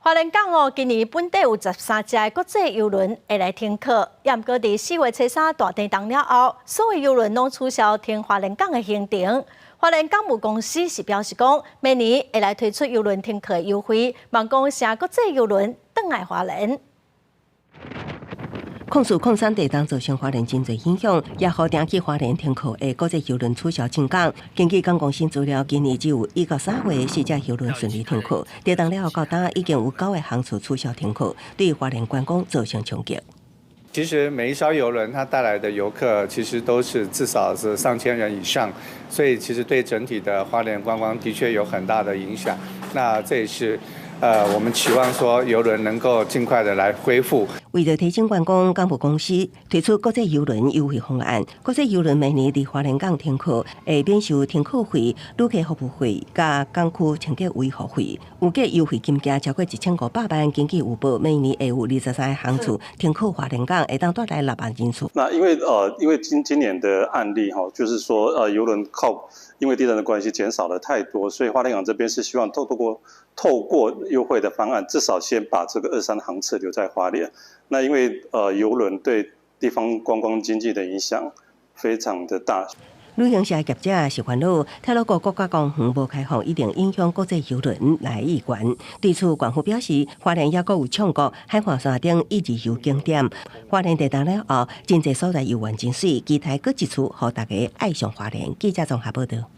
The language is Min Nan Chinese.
花蓮港哦，今年本底有13隻國際郵輪會來停靠，也毋過佇4月初3大地動了後，所有郵輪攏取消停花蓮港的行程。花蓮港務公司是表示講，明年會來推出郵輪停靠的優惠，望講誠國際郵輪轉來花蓮。04/03地動造成花蓮真濟影響，也予定去花蓮停靠的國際郵輪取消進港。根據港公司資料，今年只有1到3月四隻郵輪順利停靠，地動了後到今已經有九個航次取消停靠，對花蓮觀光造成衝擊。其實每一艘郵輪，它帶來的遊客其實都是至少是上千人以上，所以其實對整體的花蓮觀光的確有很大的影響。那這也是我們期望說郵輪能夠盡快的來恢復。為著提振觀光，港務公司推出國際郵輪優惠方案。國際郵輪明年佇花蓮港停靠，會免收停靠費、旅客服務費、佮港區清潔維護費。預計優惠金額超過1500萬。根據預報，每年會有23個航次停靠花蓮港，會當帶來6萬人次。那因為今今年的案例哈，就是說郵輪靠因為地震的關係減少了太多，所以花蓮港這邊是希望透過優惠的方案，至少先把這個23航次留在花蓮。那因為郵輪對地方觀光經濟的影響非常的大。旅行社業者是煩惱，太魯閣國家公園無開放，一定影響國際郵輪來意願。對此，縣府表示，花蓮猶閣有唱閣、海岸線等一日遊景點。花蓮地動了後，真濟所在遊玩真媠，期待閣一次予大家愛上花蓮。記者綜合報道。